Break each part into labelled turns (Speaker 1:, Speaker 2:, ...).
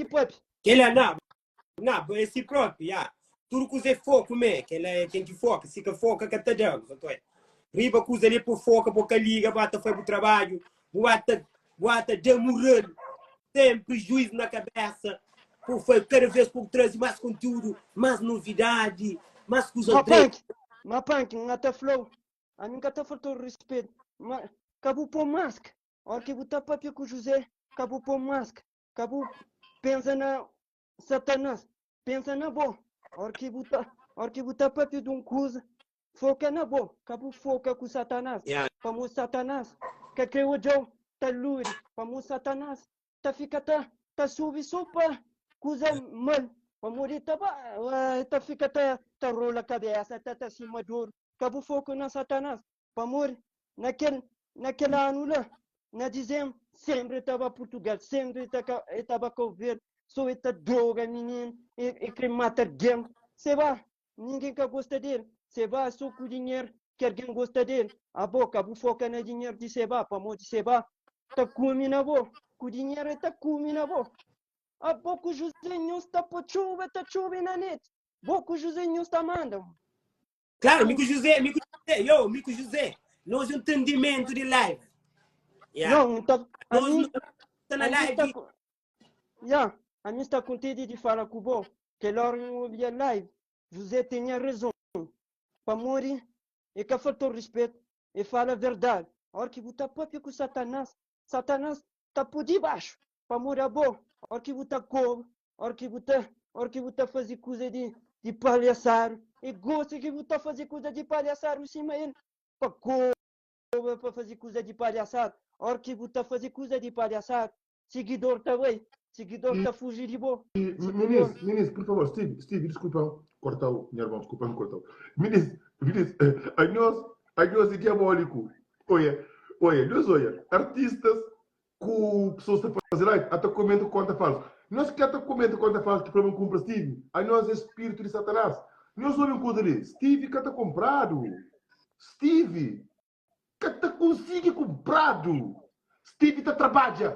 Speaker 1: papi.
Speaker 2: Kela na, na, é si propi, ya. Tudu kuza é foku mé, kela é ten ki foka, si ka foka ka ta da, António. Riba kuza li po foka, po ka liga, ba ta fai bu trabadju, bu ba ta, bu ba ta da mural, sempre juiz na cabeça, po fai cada vez po traze mais conteúdo, mais novidade, mais kuza
Speaker 1: Ma
Speaker 2: dretu.
Speaker 1: punk, ma punk, N ta flau, ami N ka ta faltau respetu, ma ka bu po mask, ora ki bu ta papia ku José, ka bu po mask, ka bu pensa na Satanás, pensa na bo, ora ki bu ta, ora ki bu ta papia di un kuza, foka na bo, ka bu foka ku Satanás,
Speaker 2: Yeah.
Speaker 1: pamodi Satanás ka kre odjau ta luri, pamodi Satanás ta fika ta ta subi so pa kuza mal, pamodi ta ba ta fika ta ta rola kabesa, ta ta sima dor, ka bu foka na Satanás, pamodi na kel na kel anu la, na dizembru, sempri ta ba Purtugal, sempri ta ka e ta ba Kau Verdi, so e ta droga mininu, e e kre mata algen, se ba Ninguém ka gosta del. Seba so ku dinheiro ki alguém gosta del. Abo ka bu foca na dinheiro di Seba pamodi Seba ta kumi na bo. Ku dinheiro e ta kumi na bo. Abo ku José nhos ta po txuba ta txubi na net. Bo ku José nhos ta manda.
Speaker 2: Claro, mi ku José, mi ku José, yo, mi ku José. Nós é um entendimento de live. Yeah.
Speaker 1: Não, tá, a
Speaker 2: Nós
Speaker 1: mim,
Speaker 2: tá na
Speaker 1: a mim
Speaker 2: live.
Speaker 1: tá, Ya, ami sta kontenti di fala ku bo. Kel óra N obi ya live, José tenha rezon. Pamodi e ka falta-u rispetu, e fala verdadi. Óra ki bu ta papia ku Satanás, Satanás ta pô dibaxu. Pamodi abo, óra ki bu ta koba, óra ki bu ta, óra ki bu ta faze kuza di, di palhasaru, e gosta ki bu ta faze kuza di palhasaru sima el, pa koba, pa faze kuza di palhasaru. Óra ki bu ta faze kuza di palhasaru, Sigidor ta bai, sigidor ta fuji di bo.
Speaker 3: Minis, minis, por favor, Steve, Steve, desculpa cortar-o, meu irmão, desculpa cortar-o. Minis, minis, a nós, a nós é diabólico. Olha, olha, nós olha, artistas com pessoas que fazem live, até comenta conta falso. Nós que até comenta conta falso que problema compra Steve. A nós é espírito de Satanás. Nós ouvimos coisa ali. Steve que tá comprado. Steve Ka ta konsigi kunpradu. Steve ta trabadja.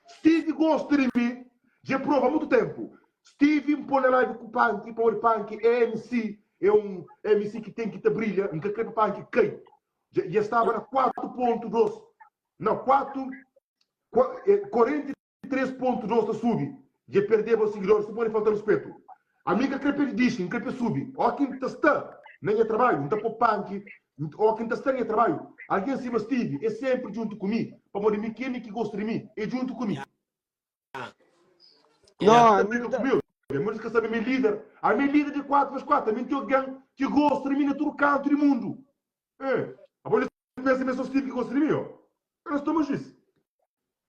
Speaker 3: Steve gosta di mi dja prova mutu tempu. Steve N pô na live ku Panki pamodi Panki é MC, é un MC ki ten ki ta brilha. N ka kre pa Panki kai. Dja dja staba na 4.2, na 4, 43.2 ta subi. Dja perdeba sigidoris, pamodi falta ruspetu. Ami N ka kre pa el dixi, N kre pa el subi. Óki N ta sta na nha trabadju, N ta pô panki. Óki N ta sta na nha trabadju, algen sima Steve é sénpri djuntu ku mi, pamodi mi ken ki gosta di mi é djuntu ku mi.
Speaker 1: No,
Speaker 3: Ta brinka ku mi, obi, ma es ka sabe mi é líder. Ami é líder di 4 ves 4, ami N ten algen ki gosta di mi na tudu kantu di mundu. Eh, abo nhos pensa ma é sô Steve ki gosta di mi, ô? Nhos toma juís.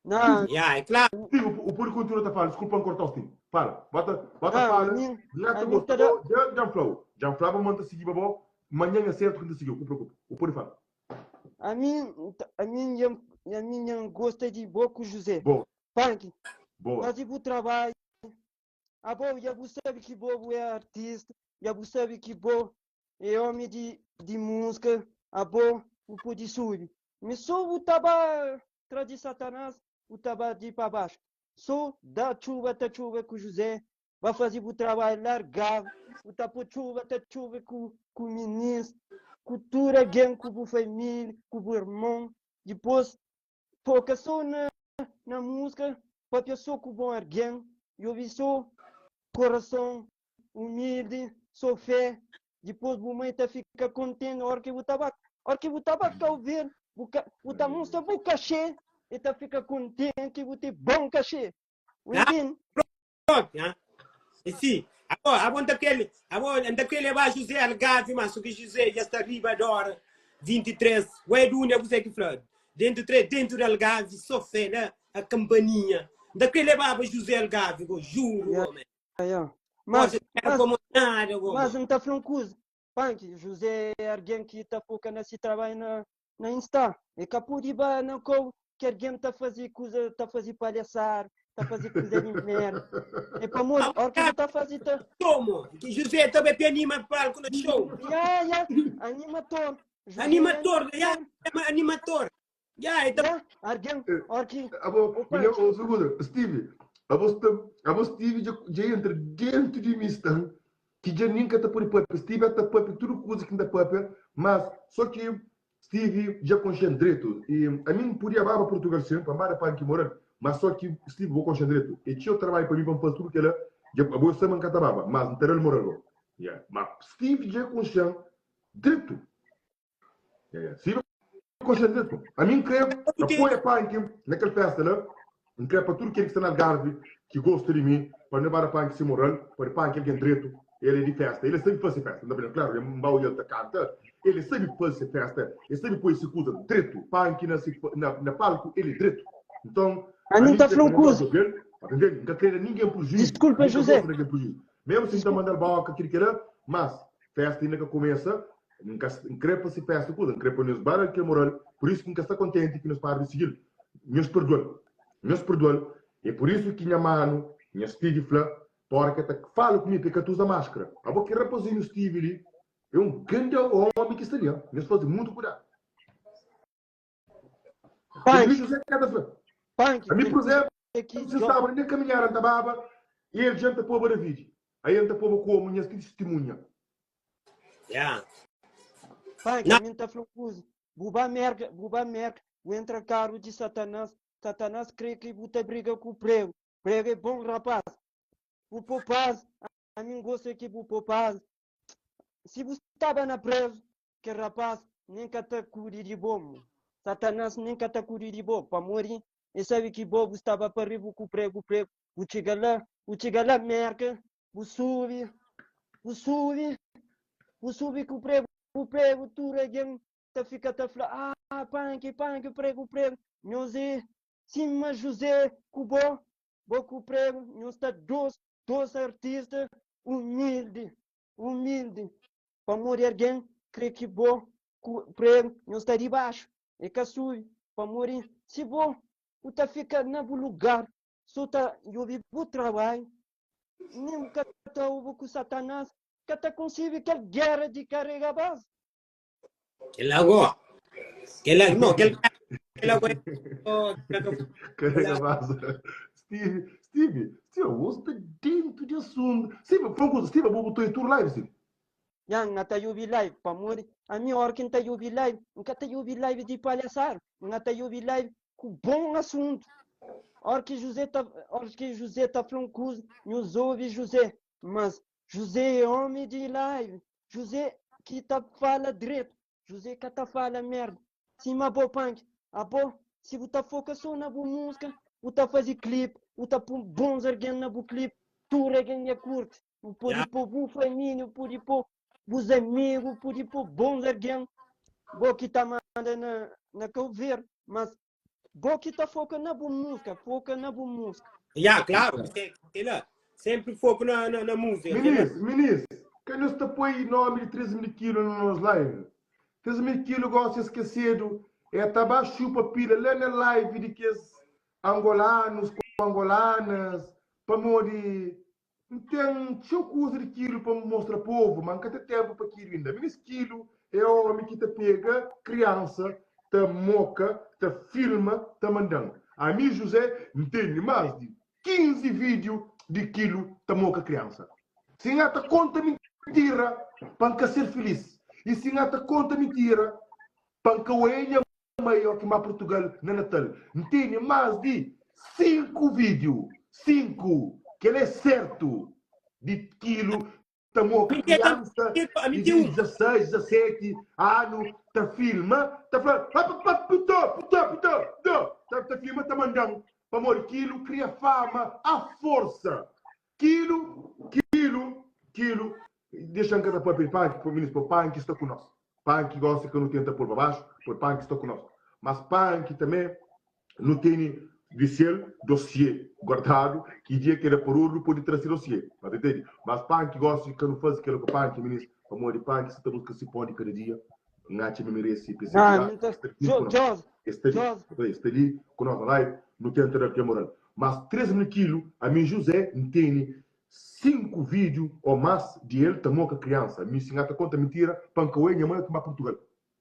Speaker 1: Não,
Speaker 2: Ya, é klaru.
Speaker 3: Steve, o pode continua ta fala, desculpa cortar o Steve. Fala, bota, bota
Speaker 1: Não,
Speaker 3: fala.
Speaker 1: a mim-
Speaker 3: Lá
Speaker 1: a
Speaker 3: te
Speaker 1: mim
Speaker 3: gosta.
Speaker 1: tá da-
Speaker 3: Oh, já, já falou. Já falava, manda seguir, babó. Manhã é certo que não te seguiu, não preocupa. O pode falar.
Speaker 1: A mim, a mim, a mim gosta de Boco José.
Speaker 3: Boa.
Speaker 1: Punk,
Speaker 3: Boa.
Speaker 1: faze bu trabalho. A bo, já bu sabe que bo é artista, já bu sabe que bo é homem de, de música, a bo, o pode subir. Mi so bu taba tra di Satanás, bu taba di pa baxu. So da txuba ta txuba ku José, ba faze bu trabadju largadu, bu ta po txuba ta txuba ku ku minis, ku tudu algen, ku bu família, ku bu irmon. Dipôs foka so na na múzika, papia so ku bon algen, i obi so korason humildi, so fé, dipôs bu mãe ta fika kontenti ora ki bu ta ba, ora ki bu ta ba Kau Verdi, bu ka, bu ta mostra bu kaxê, e ta fika kontenti ki bu ten bon kaxê. Bu
Speaker 2: Ah.
Speaker 1: intende?
Speaker 2: Propi, ah. E si, abo, abo nta kre, abo nta kre leba José Algarve, mas so ki José já sta riba de hora 23. Ué, Dunia, kuzé ki fla? Dentro tre, dentro de Algarve, só fé lá, a campaninha. Nta kre lebaba José Algarve, go, juro,
Speaker 1: Yeah.
Speaker 2: go, man.
Speaker 1: Yeah. Mas,
Speaker 2: Mas,
Speaker 1: mas,
Speaker 2: como nada, go,
Speaker 1: mas
Speaker 2: man.
Speaker 1: N ta fla un kuza, Panki, José é argen ki ta foka na si trabadju na, na Insta. E ka pode ba na kou ki argen ta faze kuza, ta faze palhaçada, ta faze kuza di merda. É pamodi, ora ki bu ta faze ta.
Speaker 2: Show, mo. Que José também pe anima palco na show.
Speaker 1: Ya, ya, animator. José é
Speaker 2: Animator, ya,
Speaker 1: animator.
Speaker 2: animator. Ya, e ta
Speaker 1: Ya, argen, orki,
Speaker 3: Abo,
Speaker 1: o
Speaker 3: minha,
Speaker 1: panki.
Speaker 3: o segundo, Steve, abo sta, abo Steve dja, dja entra dentro di mi stan, ki dja nin ka ta pode papia. Steve ta papia tudu kuza ki N ta papia, mas só ki Steve dja konxe-m dretu. I ami N podia baba Portugal sin, pa N ba da panki moral, mas só ki Steve bo konxe-m dretu. E txeu trabadju pa mi pa N faze tudu kela, dja abo sabe ma N ka ta baba, mas N ta da-l moral go. Yeah, ma Steve dja konxe-m dretu. Steve konxe-m dretu. Ami N kre apoia panki na kel festa la. N kre pa tudu ken ki sta na Algarve ki gosta di mi, pa nu ba da panki si moral, padi panki algen dretu, el é di festa, el é sabi fase festa. N ta fla, klaru, N ba oja-l ta kanta, el é sabi fase festa, el sabi poi si kuza dretu. Panki na si na palku el é dretu. Nton,
Speaker 1: Ami
Speaker 3: ami
Speaker 1: N ta
Speaker 3: N kre
Speaker 1: fla
Speaker 3: pa
Speaker 1: un
Speaker 3: nu ba
Speaker 1: kuza.
Speaker 3: djobe-l, pa ta ntende? N ka kre da ningen prujuizu,
Speaker 1: Diskulpa,
Speaker 3: ami N ka
Speaker 1: José.
Speaker 3: gosta da ningen prujuizu. Mesmu si N ta
Speaker 1: Diskulpa.
Speaker 3: manda-l boka, kil kila, mas festa inda ka kumesa, N ka N kre pa si festa kuza, N kre pa nhos ba da-l kel moral, pur isu ki N ka sta kontenti ki nhos para di sigi-l. Nhos perdual nhos perdual é por isso ki nha mano nha Steve fla pa ora ke ta fala ku mi pa e ka ta usa máscara abo kel rapazinho Steve li é um grande homi ki sta li nhos faze muito cuidado
Speaker 1: Panki
Speaker 3: kel li José ka ta fla
Speaker 1: Panki
Speaker 3: ami
Speaker 1: kel
Speaker 3: por
Speaker 1: kuza
Speaker 3: exemplo
Speaker 1: ki
Speaker 3: si
Speaker 1: jo
Speaker 3: staba na caminhada nta baba e el dja nta poba David aí el nta poba como nhas testemunha
Speaker 2: Yeah.
Speaker 1: Panki
Speaker 2: Não.
Speaker 1: ami nta fla um kuza Bu ba Merka, bu ba Merka, bu entra karu di Satanás, Satanás kre ki bu ta briga ku pregu, pregu é bon rapaz, bu po paz, ami N gosta ki bu po paz. Si bu staba na prezu, kel rapaz nen ka ta kudi di bo, mo. Satanás nen ka ta kudi di bo, pamodi el sabe ki bo bu staba pa riba ku pregu, pregu, bu txiga la, bu txiga la Merka, bu subi, bu subi, bu subi ku pregu, bu pregu, tudu algen ta fika ta fla, ah, panki, panki, pregu, pregu. Nhos é sima José ku bo, bo ku pregu, nhos sta dos, dos artista humildi, humildi. Pamodi algen kre ki bo ku pregu, nhos sta di baxu, e ka subi. Pamodi si bo, bu ta fika na bu lugar, so ta djobe bu trabadju, nen bu ka ta obi ku Satanás, ka ta konsigi kel géra di karega bas.
Speaker 2: Kel agó. Kel no, kel kel agó é
Speaker 3: Carrega vaza. Steve, Steve, Steve, você está dentro de assunto. Steve, fala uma coisa, Steve, vou botar tour live, Steve.
Speaker 1: Ya, N ta obi live, pamodi ami ora ki N ta obi live, N ka ta obi live di palhaçada, N ta obi live ku bon assunto. Ora ki José ta, ora ki José ta fla un kuza, nhos obi José, mas José é homi di live, José ki ta fala dretu, José ka ta fala merda. Sima bo Panki, abo si bu ta foka so na bu música, bu ta fazi clip, bu ta pun bons argen na bu clip, tudu argen ya curti. Bu pode pô bu família, bu pode pô bus amigu, bu pode pô bons argen. Bo ki ta manda na, na Cabo Verde, mas Bo ki ta foka na bu música, foka na bu música.
Speaker 2: Ya, claro, kela. Sempre foco na, na, na música.
Speaker 3: Minis, minis, ka nhos ta poi nomi di 13 mil kilo na nos live. 13 mil kilo gosi eskesedu, e ta ba xupa pila la na live di kes angolanus ku angolanas, pamodi N ten txeu kuza di kilu pa N mostra povu, ma N ka ten ténpu pa kilu inda. Minis, kilu é ómi ki ta pega kriansa, ta moka, ta filma, ta manda-m. Ami, Juzé, N tene más di 15 vídiu di kilu ta moka kriansa. Si N ata konta mintira pa N ka ser filís, i si N ata konta mintira pa N ka oia nha maior ki ma Portugal na Natal. N tene mas di 5 video, 5, kel é sertu, di kilu ta moka kriansa di 16, 17 anu ta filma ta fla pa pa pa puto puto puto puto ta ta filma ta mandan pamodi kilu kria fama a forsa kilu kilu kilu Dexa-m ka ta papia di panki, pa minis, pa panki sta ku nos. Panki gosi ka nu tenta pol pa baxu, poi panki sta ku nos. Mas panki tamé nu tene di sel dossier guardadu ki dia ke da parodu nu pode tra si dossier. Ba ta intende? Mas panki gosi ka nu faze kela ku panki minis, pamodi panki sa ta buska si pon di kada dia. N atxa ma merese pa es ser
Speaker 1: Ah,
Speaker 3: julgadu.
Speaker 1: mi ta
Speaker 3: Es sta li ku nos. Es sta li, es sta li ku nos na live, nu tenta da-l kel moral. Mas 3 mil kilu, ami José N tene 5 vídeo ou más di el ta moka kriansa. Mi si N ka ta konta mintira pa N ka oia nha mai ki ba Portugal.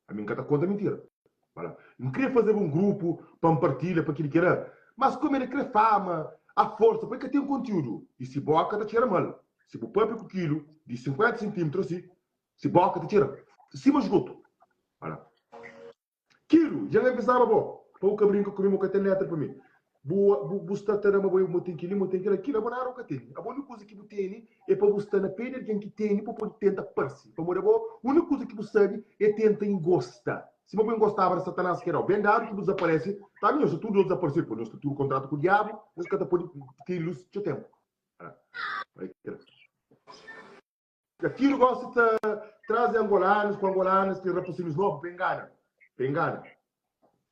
Speaker 3: Ami N ka ta konta mintira. Fala, N kre fazeba un grupu pa N partilha pa kili kila, mas komu el kre fama a forsa pa el ka ten kontiudu i si boka ta txera mal. Si bu papia ku kilu di 50 sentimetru asi, si boka ta txera sima sgotu. Fala, Kilu, dja N avisaba bo pa bu ka brinka ku mi, bu ka ten letra pa mi. Bu, bu, bu sta ta da ma bo bo ten kili, bo ten kila, kila bo nada bu ka tene. Abo uniku kuza ki bu tene é pa bu sta na pé di algen ki tene pa pode tenta parse. Pamodi abo uniku kuza ki bu sabe é tenta ingosta. Sima bu ingostaba na Satanás ki era-u. Ben dadu ki bu dizaparese, ta mi nhos sta tudu dizaparse, poi nhos sta tudu kontratu ku diabu, nhos ka ta pode ten lus txeu tenpu. Ah, bai kila. Aquilo gosta ta traze angolanos ku angolanas ki rapasinhos novu pa engana, pa engana.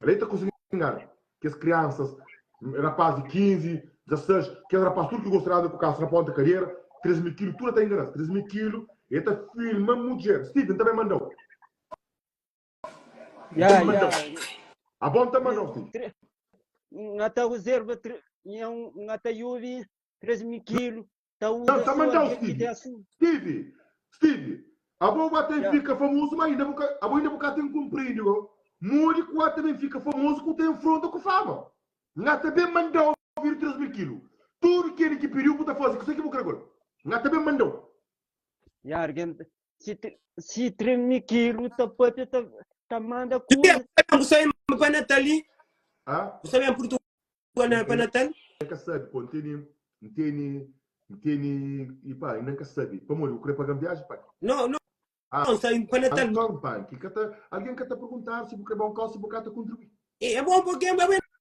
Speaker 3: Ale ta konsigi engana kes kriansas, rapaz di 15, 16, kes rapaz tudu ki gosta di anda ku kasa na ponta kadera, 3 mil kilu, tudu ta engana-s, 3 mil kilu, e ta filma mudjer. Steven ta ben mandau.
Speaker 1: Ya,
Speaker 3: Ta mandau.
Speaker 1: ya.
Speaker 3: Abon ta mandau, Steven.
Speaker 1: Nga ta reserva, nga ta yubi 3 mil kilu. Ta
Speaker 3: Não,
Speaker 1: usa
Speaker 3: ta
Speaker 1: só
Speaker 3: mandau
Speaker 1: algen ki
Speaker 3: Steve.
Speaker 1: ten asuntu.
Speaker 3: Steve, Steve, abo ba ten
Speaker 1: Ya.
Speaker 3: fika famoso, ma ainda bu ka, abo ainda bu ka ten compreende go. Modi ku a ta ben fika famoso ku ta enfronta ku fama. Nga ta ben mandau vir 3000 kilo. Tudo keli ki pediu bu ta faze, kuse ki bu kre gol. Nga ta ben mandau.
Speaker 1: Ya, algen si si 3000 kilo ta papia ta ta manda kuza.
Speaker 2: Bu sabe pa Natal li?
Speaker 3: Ah?
Speaker 2: Bu sabe em Portugal na pa Natal?
Speaker 3: N ka sabe, pô, N tene, N tene, N tene, e pá, inda N ka sabe. Pamodi, bu kre paga-m viaji, pai?
Speaker 2: Não, não,
Speaker 3: Ah,
Speaker 2: não, sai pa Natal.
Speaker 3: Anton, pai, ki ka ta, algen ka ta perguntadu si bu kre ba un kau, si bu ka ta kontribui.
Speaker 2: É, é bom porque é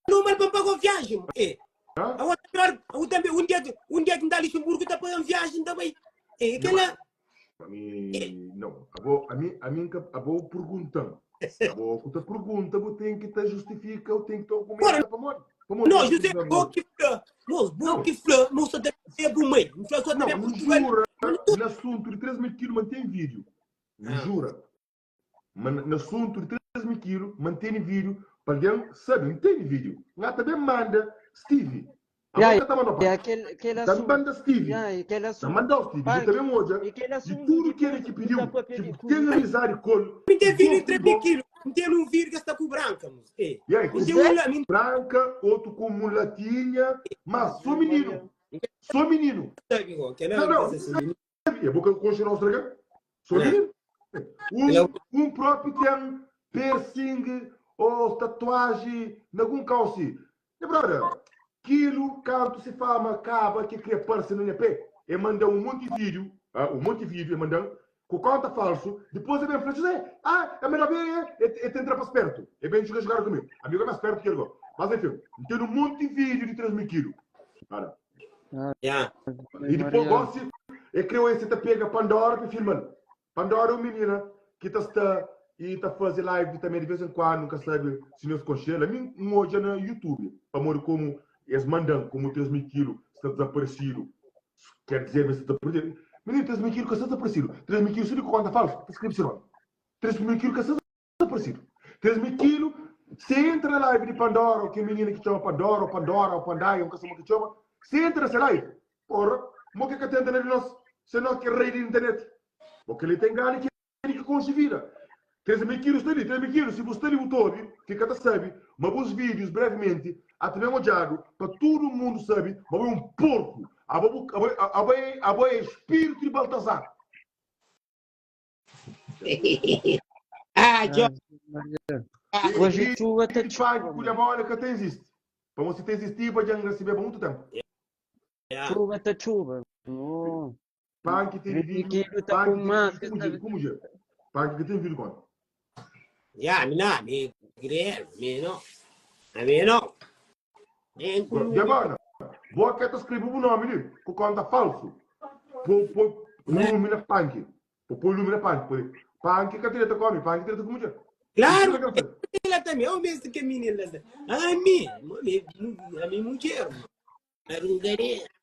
Speaker 2: normal para pagar viagem. É.
Speaker 3: Ah?
Speaker 2: A outra melhor, eu também, um dia, um dia que me dá Luxemburgo, tá pagando viagem também. É, aquela.
Speaker 3: A mi, não, abo, a mi, a mi, nka, abo pergunta-m. Abo ku ta pergunta, bu ten ki ta justifika, bu ten ki ta argumenta pamodi. Pamodi
Speaker 2: Não,
Speaker 3: bu
Speaker 2: José,
Speaker 3: ta
Speaker 2: bo ki fla, moço, bo
Speaker 3: Não.
Speaker 2: ki fla, moço, até bu mãe. Me fla só
Speaker 3: Não,
Speaker 2: também
Speaker 3: não
Speaker 2: Portugal.
Speaker 3: jura na assunto de 3 mil quilos mantém vídeo. Não
Speaker 2: Ah.
Speaker 3: jura. Mas na assunto de 3 mil quilos mantém vídeo para alguém sabe, não tem vídeo. Nga também manda Steve. A
Speaker 1: Ya,
Speaker 3: boca tá mandando
Speaker 1: ya,
Speaker 3: pa.
Speaker 1: aquele, aquele
Speaker 3: Tá
Speaker 1: assunto.
Speaker 3: manda Steve.
Speaker 1: Ya, aquele
Speaker 3: Tá
Speaker 1: assunto.
Speaker 3: manda o Steve.
Speaker 1: Pá,
Speaker 3: Você também olha.
Speaker 1: aquele
Speaker 3: De
Speaker 1: assunto
Speaker 3: tudo que ele
Speaker 1: depois
Speaker 3: que pediu,
Speaker 1: tá papel
Speaker 3: que
Speaker 1: de
Speaker 3: tem
Speaker 1: cu.
Speaker 3: amizade com ele.
Speaker 2: Me tem vídeo de
Speaker 3: gosto
Speaker 2: 3
Speaker 3: de
Speaker 2: mil
Speaker 3: bom.
Speaker 2: quilos. Me tem um vídeo que está com branca, moço. É.
Speaker 3: E aí,
Speaker 2: Me tem um lá, me
Speaker 3: branca, outro com mulatinha, mas sou menino. Sou menino.
Speaker 2: sabe, igual, que
Speaker 3: Não,
Speaker 2: não,
Speaker 3: não.
Speaker 2: não, não.
Speaker 3: É boca com cheiro estragar. Sou
Speaker 2: É.
Speaker 3: menino.
Speaker 2: Ele é
Speaker 3: Um, um próprio tem piercing ou tatuagem em algum calce. E brother, quilo, canto, se fama, acaba, que queria aparecer na minha pé. E manda um monte de vídeo, ah, um monte de vídeo, e manda com conta falso. Depois ele vem falar, José, ah, é melhor bem, é, é, é entrar para perto. É bem jogar, jogar comigo. Amigo é mais perto que ele. Mas enfim, tem um monte de vídeo de 3 mil quilos. Olha.
Speaker 2: Yeah.
Speaker 3: E depois gosto, e criou esse tá pega Pandora para filmar. Pandora é uma menina que tá está e tá fazer live também de vez em quando, nunca sabe se nos conchela. A mim um hoje na YouTube, para morrer como eles mandam, como 3 mil quilos está desaparecido. Quer dizer, mas está desaparecido. Menino, 3 mil quilos que está desaparecido. 3 mil quilos, se ele conta falso, tá escreve seu nome. 3 mil quilos que está desaparecido. 3 mil quilos, se entra na live de Pandora, ou que menina que chama Pandora, ou Pandora, ou Pandaia, ou que que chama, se entra nessa live, porra, mo que que tenta na de nós, se nós que é rei da internet. Porque ele tem gana que ele que conche vida. 3 mil quilos está ali, 3 mil quilos, se você está ali, o Tobi, fica tá sabe, mas os vídeos, brevemente, até bem olhado, para todo mundo sabe, mas é um porco. Abo é, abo é espírito de Baltazar.
Speaker 2: Ah, Jo.
Speaker 1: Ah, Hoje chuva tá
Speaker 3: E
Speaker 1: chuva.
Speaker 3: pague com a bola que até existe. Para você ter existido, para já receber há muito tempo.
Speaker 2: Yeah.
Speaker 1: Chuva tá chuva. Oh.
Speaker 3: Pan que tem
Speaker 1: Vinte
Speaker 3: vídeo,
Speaker 1: quilo tá
Speaker 3: pan
Speaker 1: com
Speaker 3: que tem
Speaker 1: máscara,
Speaker 3: como
Speaker 1: tá-
Speaker 3: dizer, como dizer. Pan que tem vídeo com.
Speaker 2: Yeah, me não, me creio, me não. A mim não. Nem com
Speaker 3: E agora, vou aqui tá escrever o nome ali, com conta falso. Pô, pô, lume na punk. Pô, pô lume na punk. Pô, punk que treta come, punk treta com mulher.
Speaker 2: Claro,
Speaker 3: Isso que eu quero
Speaker 2: ela também, eu mesmo que a menina. A mim, a mim mulher, era um garoto.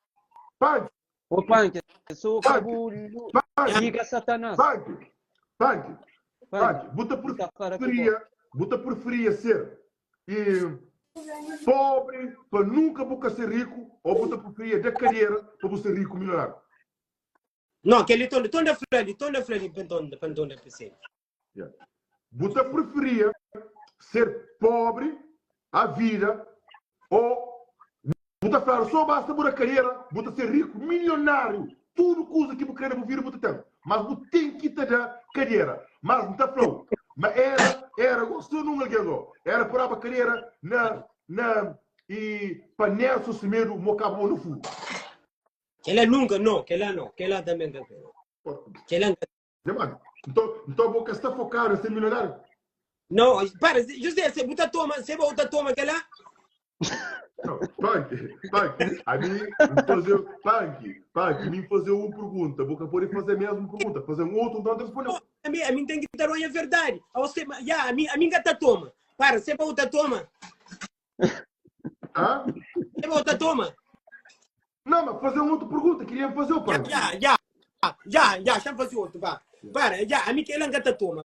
Speaker 3: Punk,
Speaker 1: Ô, Punk, sou
Speaker 3: Punk.
Speaker 1: cabo
Speaker 3: punk,
Speaker 1: liga Satanás.
Speaker 3: punk, punk,
Speaker 1: Punk,
Speaker 3: punk. Buta
Speaker 1: tá fora com
Speaker 3: preferia, buta preferia ser e pobre para nunca buscar ser rico ou buta preferia da cadeira para você ser rico milionário.
Speaker 2: Não, aquele tom, tom da Flali, tom da Flali, tom da tom da PC.
Speaker 3: Yeah. Buta preferia. Ser pobri a vida o bu ta fladu so basta bu da karera bu ta ser riku, milionáriu, tudu kuza ki bu kre na bu vida bu ta ten, mas bu ten ki ta da kadera. Mas N ta fla-u ma era era go so nun algen go era pa daba kadera na na i pa Nelson Semedo mokaba bo na furu.
Speaker 2: Kela nunka no, kela no, kela tanbe N ka kre no. Kela N ka
Speaker 3: Nha mano, nton, nton bo ka sta fokadu na ser milionáriu?
Speaker 2: No, para, José, se bu ta toma, se bo ta toma kela?
Speaker 3: Não, Punk, Punk, a mim fazer, Punk, Punk, mim fazer uma pergunta, bo ka pode fazer a mesma pergunta, fazer um outro, então respondeu.
Speaker 2: A mim, a mim tem que dar a verdade. A você, ya, a mim, a mim ka ta toma. Para, se bo ta toma.
Speaker 3: Hã?
Speaker 2: Se bo ta toma.
Speaker 3: Não, mas fazer uma outra pergunta, queria fazer o Punk.
Speaker 2: Ya, ya, ya, ya, xa fazer outro, vá. Para, ya, a mim que ela nka ta toma.